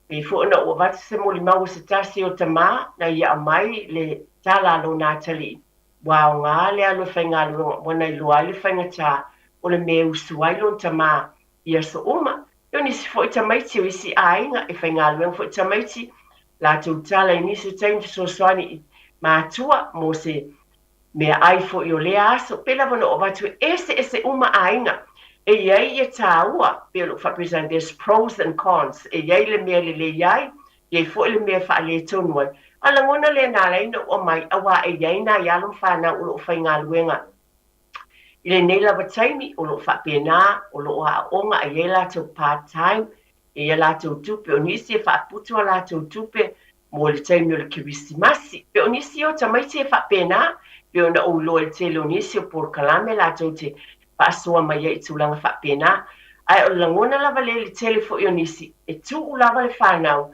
S2: Pei foi ona ou avatu se molimau o se tasi o tama na ia aumai le tala a lona atalii, ua aoga le alu e faigaluega ua na iloa ai le faigata o le mea e usu ai lona tama i aso uma. E o nisi foi tamaiti o isi aiga e faigaluega foi tamaiti latou tala i nisi o taimi fesoasoani i matua mo se meaai foi o lea aso. Pei lava ona ou avatu e eseese uma aiga. E i ai ia tāua, pei o lou faapena, there's pros and cons, e i ai le mea lelei ai, e i ai foi le mea e faaletonu ai. A o le lagona lea na ala ai ona ou aumai, aua e i ai nai alo ma fanau o lo o faigaluega i lenei lava taimi, o lo o faapena, o lo o aooga a i ai latou part time, e i ai a latou tupe, o nisi e faaputu a latou tupe mo le taimi o le Kerisimasi. Pei o nisi o tamaiti e faapena, pei ona ou iloa i le tele o nisi o polokalame latou te faasoa mai ai i tulaga faapena. Ae o le lagona lava lea i le tele foi o nisi, e tuu lava le fanau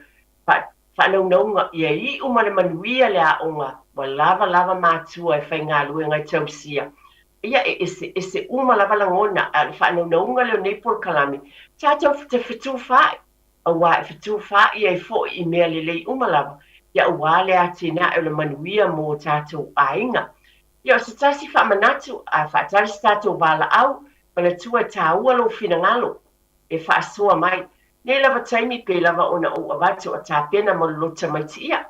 S2: faanaunauga ia iu ma le manuia le aoga, ua lava lava matua e faigaluega e tausia. Ia e eseese uma lava lagona, ae o le faanaunauga lea o nei polokalame, tatou te fetufaai. Auā e fetufaai ai foi i mea lelei uma lava, ia auā le atinae o le manuia mo o tatou aiga. Ia o se tasi faamanatu, a faatali se tatou valaau, manatua e taua lou finagalo e faasoa mai. Nei lava taimi pe lava ona ou avatu a tapena mo le loto tamaiti ia.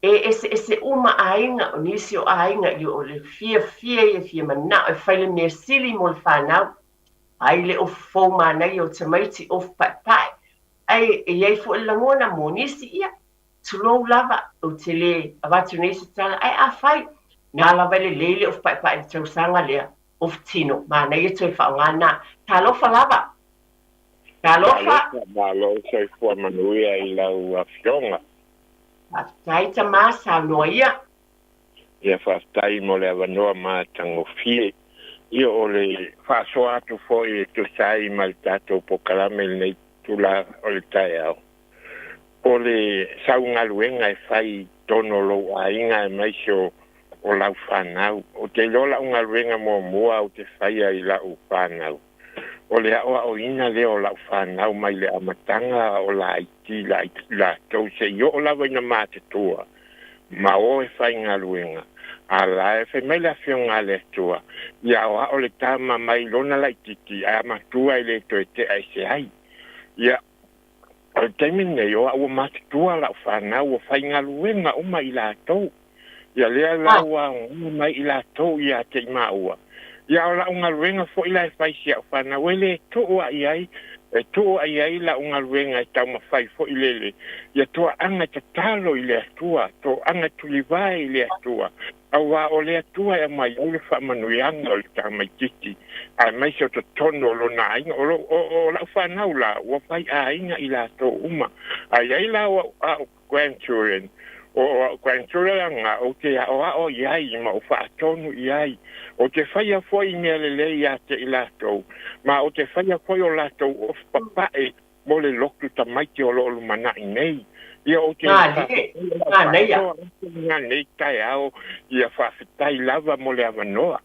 S2: E eseese uma aiga, o nisi o aiga i o le fiafia ia fia manao e fai le mea sili mo le fanau. Ai le ofu fou manaia o tamaiti ofu paepae, ae e i ai foi le lagona mo nisi ia, tulou lava, ou te le avatu nei se tala, ae afai, na lava e lelei le ofu paepae i le tausaga lea, ofu tino, manaia toe faaaoga na. Talofa lava! Talofa!
S9: Talofa, malo soifua manuia i lau afioga.
S2: Faafetai tama, saunoa ia.
S9: Ia faafetai mo le avanoa matagofie. Ia o le faasoa atu foi e tusa ai ma le tatou polokalame i lenei itula o le taeao, o le saugaluega e fai i totonu o lou aiga aemaise o lau fanau. Ou te iloa lau galuega muamua ou te faia i lau fanau, o le aoaoina lea o lau fanau mai le amataga o laiti latou seia oo lava ina matutua ma o e faigaluega. A la e fai mai le Afioga a le Atua, Ia aoao le tama mai lona laititi, ae a matua e le toe tea ese ai. Ia, o le taimi lenei, o au ua matutua lau fanau, ua faigaluega uma i latou. Ia lea la ua aoga mai i latou ia te i maua. Ia o lau galuega foi la e fai i si au fanau, e le tuu a i ai, e tuu a i ai lau galuega e taumafai foi lele, ia toaaga e tatalo i le Atua, toaaga e tulivae i le Atua, auā o le Atua e aumai ai le faamanuiaga o le tamaitiiti, aemaise o totonu o lona aiga. O, o, o lau fanau la, ua fai aiga i latou uma. A i ai la o au grandchildren, o au grandchildren la ou te aoao i ai ma ou faatonu i ai. Ou te faia foi i mea lelei ia te i latou, ma ou te faia foi o latou ofu papae mo le lotu tamaiti o lo o lumanai nei. Ia ou te
S2: Malie,
S9: faafetaia lau
S2: manaia.
S9: faasoa atu i lenei taeao, ia faafetai lava mo le avanoa.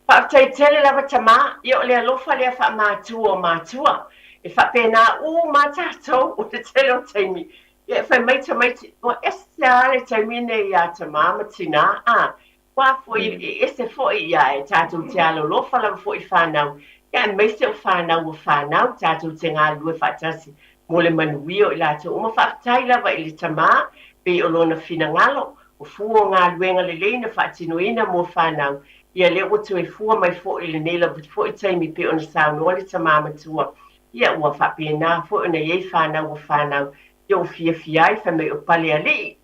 S2: Faafetai tele lava tama, ia o le alofa lea faamatua o matua, e faapena uma a tatou o le tele o taimi, ia e fai mai tamaiti, ua ese a le taimi nei ia tama ma tina, a, ua foi e ese foi ia e tatou te alolofa lava foi i fanau, ia aemaise o fanau ua fanau tatou te galulue faatasi mo le manuia o i latou uma. Faafetai lava i le tama pei o lona finagalo, O fua o galuega lelei na faatinoina mo fanau, ia lea ua toe fua mai foi i lenei lava foi taimi pei ona saunoa le tama matua, ia ua faapena foi ona i ai fanau ua fanau, ia ua fiafia ai fai mai o Palealii,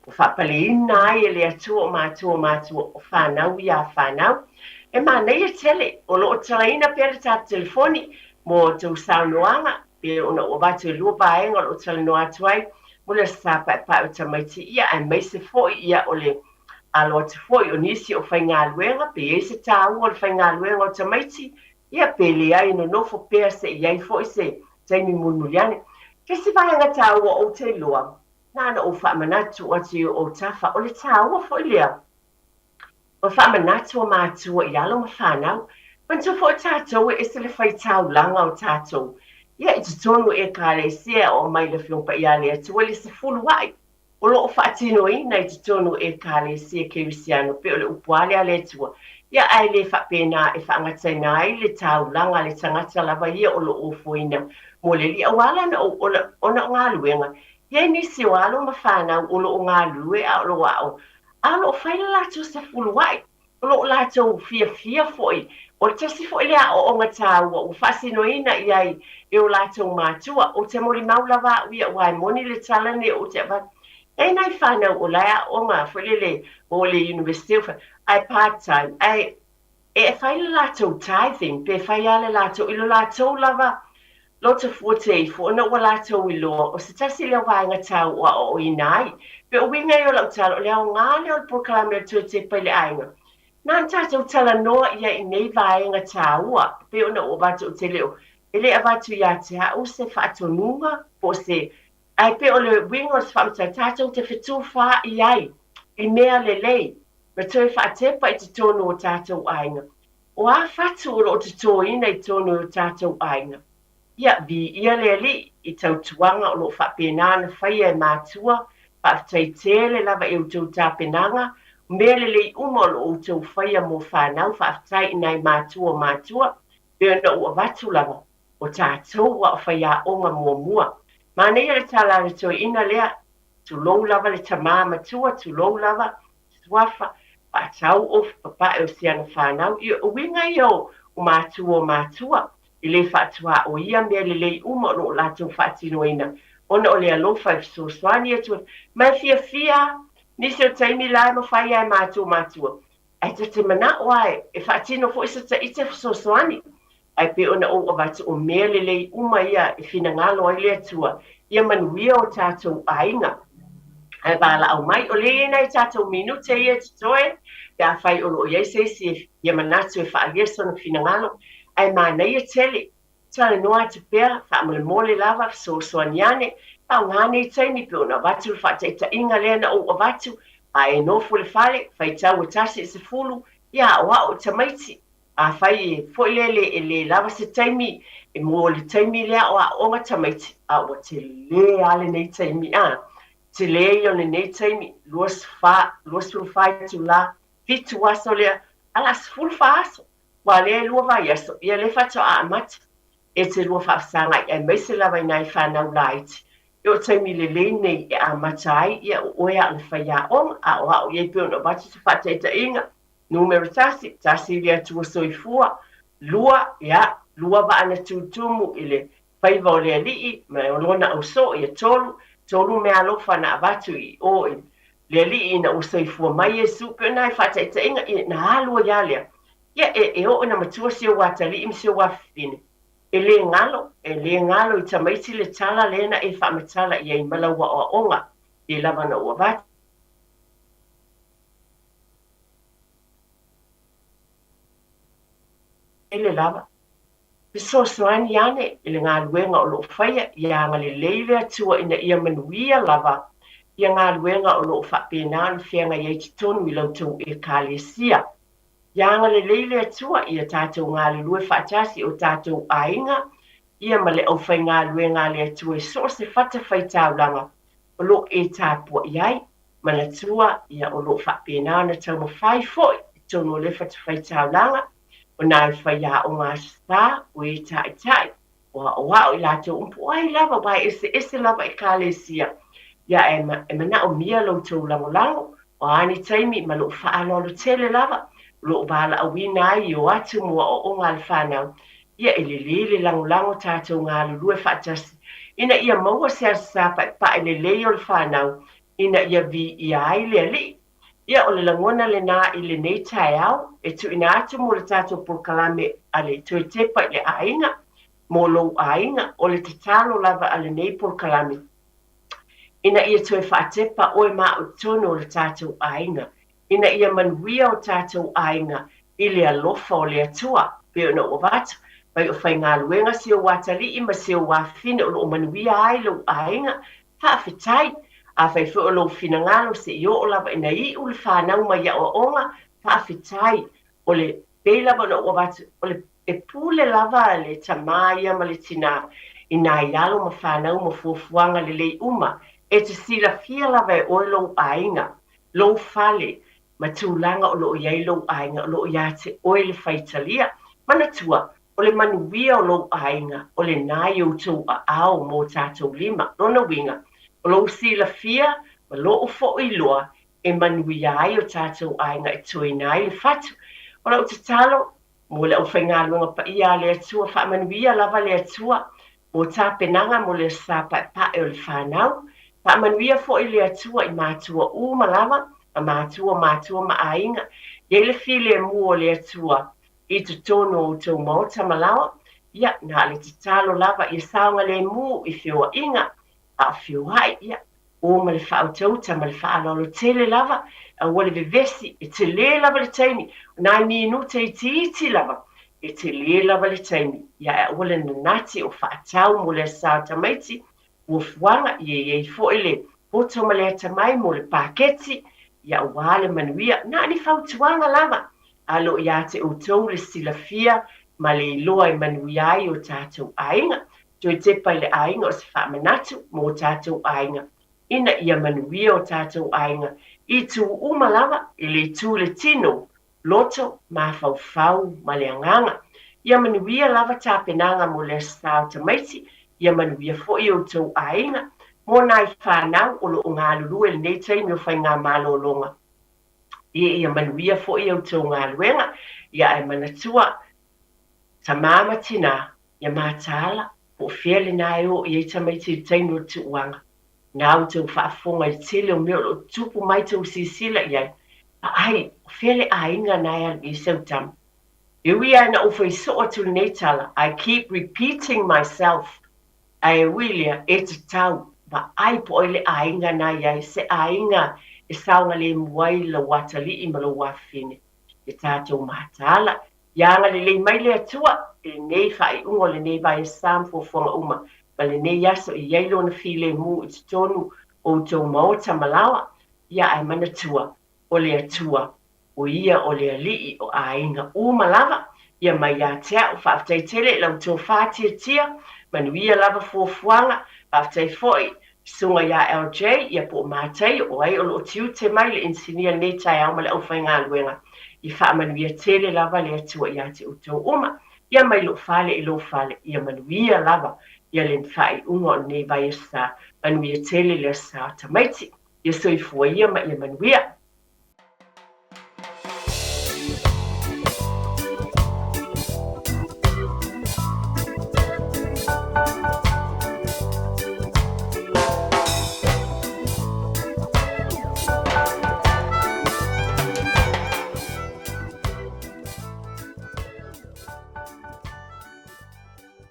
S2: ua faapaleina ai e le Atua o matua o matua o fanau ia fanau. E manaia tele, o lo o talaina pea le tatou telefoni mo a outou saunoaga, pei ona ou avatu e lua vaega o lo o talanoa atu ai, mo le Aso Sa Paepae o Tamaiti ia, aemaise foi ia o le alo atu foi o nisi o faigaluega, pe i ai se taua o le faigaluega o tamaiti, ia pe leai e nonofo pea se i ai foi se taimi mulimuli ane. Tasi vaega taua ou te iloa, na ona ou faamanatu atu i ou tafa, o le taua foi lea Ua faamanatu o matua i alo ma fanau. Manatua foi tatou e ese le faitaulaga o tatou. Ia i totonu o Ekalesia e oo mai le Afioga Paia a le Atua i le sefuluai o lo o faatinoina i totonu o Ekalesia Kerisiano pei o le upu a lea a le Atua. Ia ae le faapena e faagataina ai le taulaga a le tagata lava ia o lo o ofoina mo le Alii aua lana ona o galuega. I ai nisi o alo ma fanau o lo o galulue a o lo o aʻo A o lo o fai le latou sefuluai, o lo o latou fiafia foi, o le tasi foi lea aoaoga taua ua faasinoina i ai e o latou matua. Ou te molimau lava au ia aua e moni le tala nei ou te avatu. E i ai nai fanau o la e aooga foi lele o le University of ae part time, ae e fai le latou tithing pe fai lava le latou i lo latou lava loto fua te ifo ona ua latou iloa o se tasi lea o vaega tau o aoaoina ai. Pe o uiga ia o lau tala, o le aoga lea o le polokalame a le Toe Tepa i le Aiga. Na ona tatou talanoa ia i nei vaega taua, pei ona ou avatu ou te le o, e le avatu ia te au se faatonuga po o se, ae pei o le uiga o se faamatalaga, tatou te fetufaai ai i mea lelei ma toe faatepa i totonu o tatou aiga. O a fatu o lo o totoina i totonu o tatou aiga? Ia, viia le Alii i tautuaga o lo o faapena ona faia e matua, faafetai tele lava i outou tapenaga, o mea lelei uma o lo o outou faia mo fanau, faafetai i nai matua o matua, pei ona ou avatu lava, o tatou a o faiaoga muamua. Manaia le tala a le toeaina lea, tulou lava le tamā matua, tulou lava suafa, faatau ofi papae o si ana fanau. Ia, o uiga ia o matua o matua, e le faatuaoia mea lelei uma o lo o latou faatinoina ona o le alofa e fesoasoani atu ai. Ma e fiafia nisi o taimi la e mafai lava e matua matua, ae ta te manao lava e faatino foi se taite fesoasoani. Ae pei ona ou avatu o mea lelei uma ia e finagalo ai le Atua ia manuia o tatou aiga. Ae valaau mai, o lea e i ai nai tatou minute ia e totoe, pe afai o lo o i ai se isi e fia manatu e faaalia sona finagalo, ae manaia tele. Talanoa atu pea, faamolemole lava, fesoasoani ane, faaaoga nei taimi pei ona avatu le faataitaiga lea na ou avatu, a e nofo i le fale, faitau e tasi i 10, ia aoao i tamaiti. Afai e foi lele e le lava se taimi e mo le taimi lea o aoaoga tamaiti, a ua tele lava lenei taimi, a tele ia o lenei taimi, 24, 24 itula, fitu aso lea, a la 14 aso, aua lea e lua vaiaso, ia lea faatoa amata. E te lua faafesagai aemaise lava i nai fanau laiti, e o taimi lelei nei e amata ai, ia o oe a o le faiaoga, aoao i ai pei ona avatu se faataitaiga, Numera tasi, tasi i le Atua Soifua, lua, ia, lua vaa na tutumu i le faiva o le Alii ma lona ausoo, ia tolu, tolu meaalofa na avatu i o i le Alii ina ua soifua mai Iesu, pei o nai faataitaiga, ia, na alu ai lava lea. Ia, e, e oo ina matua si ou atalii ma si ou afafine, e le galo, e le galo i tamaiti le tala lea na e faamatala i ai ma lau aoaoga, pei lava ona ou avatu. Tele lava. Fesoasoani ane i le galuega o lo o faia ia agalelei le Atua ina ia manuia lava ia galuega o lo o faapena ona feagai ai totonu i la outou Ekalesia. Ia agalelei le Atua ia tatou galulue faatasi o tatou aiga ia ma le aufaigaluega a le Atua i so o se fatafaitaulaga o lo o e tapuai ai. Manatua, ia, o lo o faapena ona taumafai foi i totonu o le fatafaitaulaga, o nai faiaoga Aso Sa, o e taʻitaʻi, o aʻoaʻo i latou uma, po o ai lava, aua e eseese lava ʻekalesia. Ia, e, e manaʻomia lo outou lagolago, o a ni taimi ma loʻu faaaloalo tele lava, o loʻu valaʻauina ai i o atu mo aʻoaʻoga a le fanau, ia e lelei le lagolago tatou galulue faatasi, ina ia maua se Aso Sa paepae lelei o le fanau, ina ia viia ai le Alii. Ia, o le lagona lenā i lenei taeao, e tuuina atu mo le tatou polokalame a le Toe Tepa i le Aiga, mo lou aiga, o le tatalo lava a lenei polokalame, ina ia toe faatepa oe ma au i totonu o le tatou aiga, ina ia manuia o tatou aiga i le alofa o le Atua, pei ona ou avatu, mai o faigaluega si ou atalii ma si ou afafine o lo o manuia ai lou aiga, Faafetai! Afai foi o lou finagalo se i oo lava ina iu le fanau mai aoaoga, faafetai! O le, pei lava ona ou avatu, o le, e pule lava le tamā ia ma le tinā i nai alo ma fanau ma fuafuaga lelei uma. E te silafia lava e oe lou aiga, lou fale, ma tulaga o lo o i ai lou aiga, o lo o iā te oe le faitalia. Manatua, O le manuia o lou aiga, o lenā i outou aao mō tatou lima. Lona uiga, o lou silafia ma loʻu foʻi iloa e manuia ai o tatou aiga e toeina ai le fatu. O lau tatalo mo le aufaigaluega paia a le Atua, faamanuia lava le Atua mo tapenaga mo le Aso Sa Paepae o le fanau. Faamanuia foi le Atua i matua uma lava, ma matua o matua ma aiga. I ai le filemu o le Atua i totonu o outou maota ma laoa, ia, na o le tatalo lava ia saogalemu i feoaiga, a o feoai, ia, o ma le faautauta ma le faaaloalo tele lava, aua le vevesi, e tele lava le taimi, o nai minute itiiti lava, e tele lava le taimi, ia, ae aua le nanati o faatau mo le Aso Sa o tamaiti, fuafuaga, ia i ai foi le poto ma le atamai mo le paketi, ia aua le manuia, na o ni fautuaga lava, a lo o ia te outou le silafia ma le iloa e manuia ai o tatou aiga. Toe tepa i le aiga o se faamanatu mo o tatou aiga, ina ia manuia o tatou aiga i itu uma lava, i le itu i le tino, loto, mafaufau ma le agaga. Ia manuia lava tapenaga mo le Aso Sa o Tamaiti, ia manuia foi outou aiga mo nai fanau o lo o galulue i lenei taimi o faigamalologa. Ia manuia foi outou galuega, ia ae manatua, tama ma tina, ia mataala, po o fea lena e oo i ai tamaiti i le taimi o le tuuaga. Na outou faafofoga i le tele o mea o lo o tutupu mai tou silasila i ai, vaai, o fea le aiga na e alu i ai sau tama. E ui lava ina ou fai soo atu lenei tala, I keep repeating myself, ae ui lea, e tatau, vaai po o ai le aiga na i ai, se aiga e saogalemu ai lou atalii ma lou afafine. Ia tatou mataala, Ia agalelei mai le Atua i lenei faaiuga o lenei vaiaso ma fuafuaga uma ma lenei aso e i ai Lona filemu i totonu o outou maota ma laoa, ia ae manatua, o le Atua, o Ia o le Alii o aiga uma lava, ia mai ia te au. Faafetai tele i lau tofa tiatia, manuia lava fuafuaga, faafetai foi Susuga ia LJ, ia po o Mataio, o ai o lo o tiute mai le inisinia i lenei taeao ma le aufaigaluega. Ia faamanuia tele lava le Atua ia te outou uma. Ia mai lou fale i lou fale, ia manuia lava ia le faaiuga o lenei vaiaso. Manuia tele le Aso Sa o tamaiti. Ia soifua ia ma ia manuia.